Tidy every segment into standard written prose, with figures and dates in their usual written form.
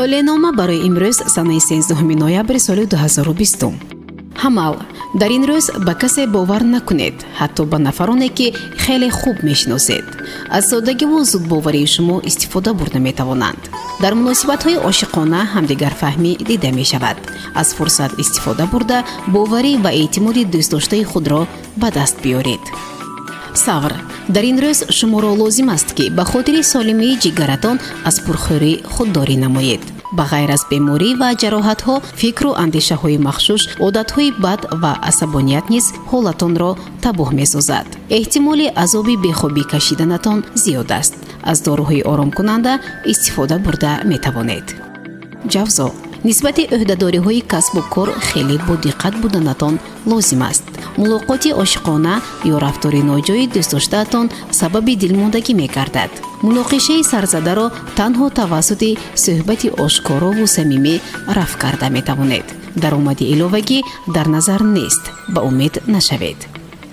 Толеънома барои имрӯз, санаи 13 ноябри соли 2020. Ҳамал, дар ин рӯз ба касе бовар накунед, ҳатто ба нафароне, ки хеле хуб мешиносед. Аз соддагиву зудбоварии шумо истифода бурда метавонанд. Дар муносибатҳои ошиқона ҳамдигарфаҳмӣ дида мешавад. Аз фурсат истифода бурда, боварӣ ва эътимоди дӯстдоштаи худро ба даст биёред. Савр, дар ин рӯз шуморо лозим аст, ки ба хотири солимии ҷигаратон аз пурхӯрӣ худдорӣ намоед. Ба ғайр аз беморӣ ва ҷароҳатҳо, фикру андешаҳои махшуш, одатҳои бад ва асабоният низ ҳолатонро табоҳ месозад. Эҳтимоли азоби бехобӣ кашиданатон зиёд аст. Аз доруҳои оромкунанда истифода бурда метавонед. Ҷавзо, нисбати ӯҳдадориҳои касбу кор хеле бодиққат буданатон лозим аст. Мулоқоти ошиқона ё рафтори ноҷои дӯстдоштаатон сабаби дилмондагӣ мегардад. Муноқишаи сарзадаро танҳо тавассути суҳбати ошкорову самимӣ рафъ карда метавонед. Даромади иловагӣ дар назар нест, ба умед нашавед.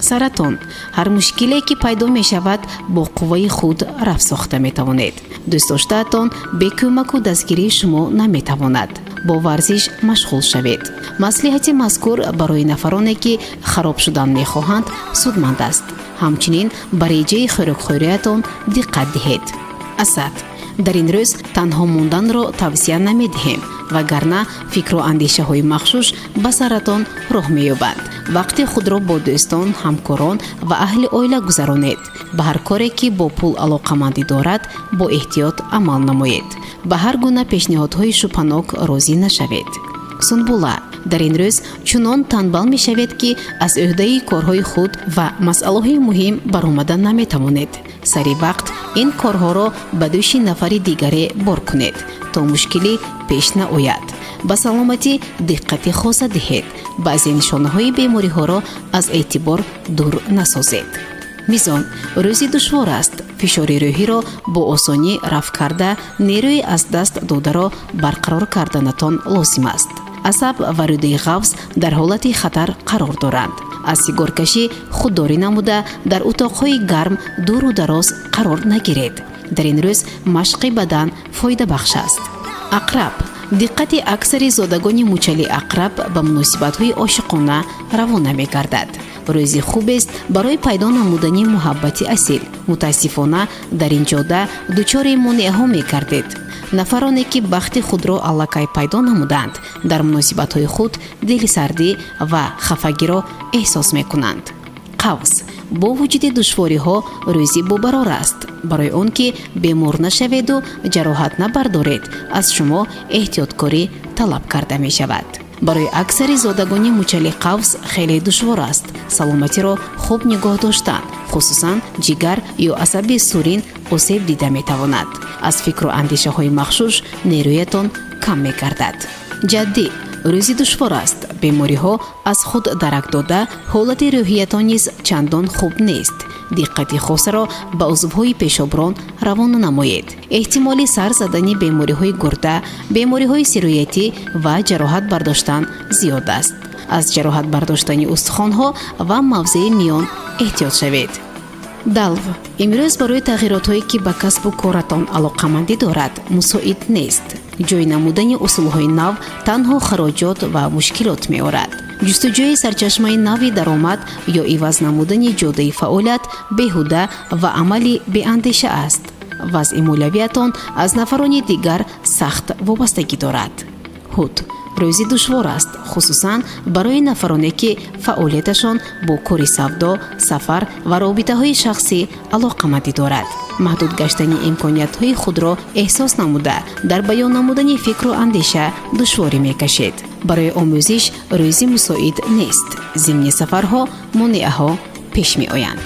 Саратон, ҳар мушкиле, ки пайдо мешавад, бо қувваи худ рафъ сохта метавонед. Дӯстдоштаатон бе кӯмаку дастгирии шумо наметавонад. Бо варзиш машғул шавед. Маслиҳати мазкур барои нафароне, ки хароб шудан мехоҳанд, судманд аст. Ҳамчунин ба реҷаи хӯрокхӯриятон диққат диҳед. Асад, дар ин рӯз танҳо монданро тавсия намедиҳем, вагарна фикру андешаҳои махшуш ба саратон роҳ меёбанд. Вақти худро бо дӯстон, ҳамкорон ва аҳли оила гузаронед. Ба ҳар коре, ки бо пул алоқамандӣ дорад, бо эҳтиёт амал намоед. Ба ҳар гуна пешниҳодҳои шубҳанок розӣ нашавед. Сунбула, дар ин рӯз чунон танбал мешавед, ки аз ӯҳдаи корҳои худ ва масъалаҳои муҳим баромада наметавонед. Сари вақт ин корҳоро ба дӯши нафари дигаре бор кунед, то мушкилӣ пеш наояд. Ба саломатӣ диққати хоса диҳед. Баъзе нишонаҳои бемориҳоро аз эътибор дур насозед. Мизон, рӯзи душвор аст. Фишори рӯҳиро бо осонӣ рафъ карда, нерӯи аз даст додаро барқарор карданатон лозим аст. Асаб ва рӯдаи ғафз дар ҳолати хатар қарор доранд. Аз сигоркашӣ худдорӣ намуда, дар утоқҳои гарм дуру дароз қарор нагиред. Дар ин рӯз машқи бадан фоидабахш аст. Ақраб, диққати аксари зодагони мучали ақраб ба муносибатҳои ошиқона равона мегардад. Рӯзи хубест барои пайдо намудани муҳаббати асил. Мутаассифона, дар ин ҷода дучори монеаҳо мегардед. Нафароне, ки бахти худро аллакай пайдо намуданд, дар муносибатҳои худ дилсардӣ ва хафагиро эҳсос мекунанд. Қавс, бо вуҷуди душвориҳо рӯзи бобарор аст. Барои он ки бемор нашаведу ҷароҳат набардоред, аз шумо эҳтиёткорӣ талаб карда мешавад. Барои аксари зодагони мучали қавс хеле душвор аст саломатиро хуб нигоҳ доштан. Хусусан ҷигар ё асаби сурин осеб дида метавонад. Аз фикру андешаҳои махшуш нерӯятон кам мегардад. Ҷаддӣ, рӯзи душвор аст. Бемориҳо аз худ дарак дода, ҳолати рӯҳиятон низ чандон хуб нест. Диққати хосаро ба узвҳои пешоброн равона намоед. Эҳтимоли сар задани бемориҳои гурда, бемориҳои сироятӣ ва ҷароҳат бардоштан зиёд аст. Аз ҷароҳат бардоштани устухонҳо ва мавзеи миён эҳтиёт шавед. Далв, имрӯз барои тағйиротҳое, ки ба касбу коратон алоқамандӣ дорад, мусоид нест. Ҷой намудани усулҳои нав танҳо хароҷот ва мушкилот меорад. Ҷустуҷӯи сарчашмаи нави даромад ё иваз намудани ҷодаи фаъолият беҳуда ва амали беандеша аст. Вазъи молиявиятон аз нафарони дигар сахт вобастагӣ дорад. Ҳут, рӯзи душвор аст, хусусан барои нафароне, ки фаъолияташон бо кори савдо, сафар ва робитаҳои шахсӣ алоқамандӣ дорад. Маҳдуд гаштани имкониятҳои худро эҳсос намуда, дар баён намудани фикру андеша душворӣ мекашед. Барои омӯзиш рӯзи мусоид нест. Зимни сафарҳо монеаҳо пеш меоянд.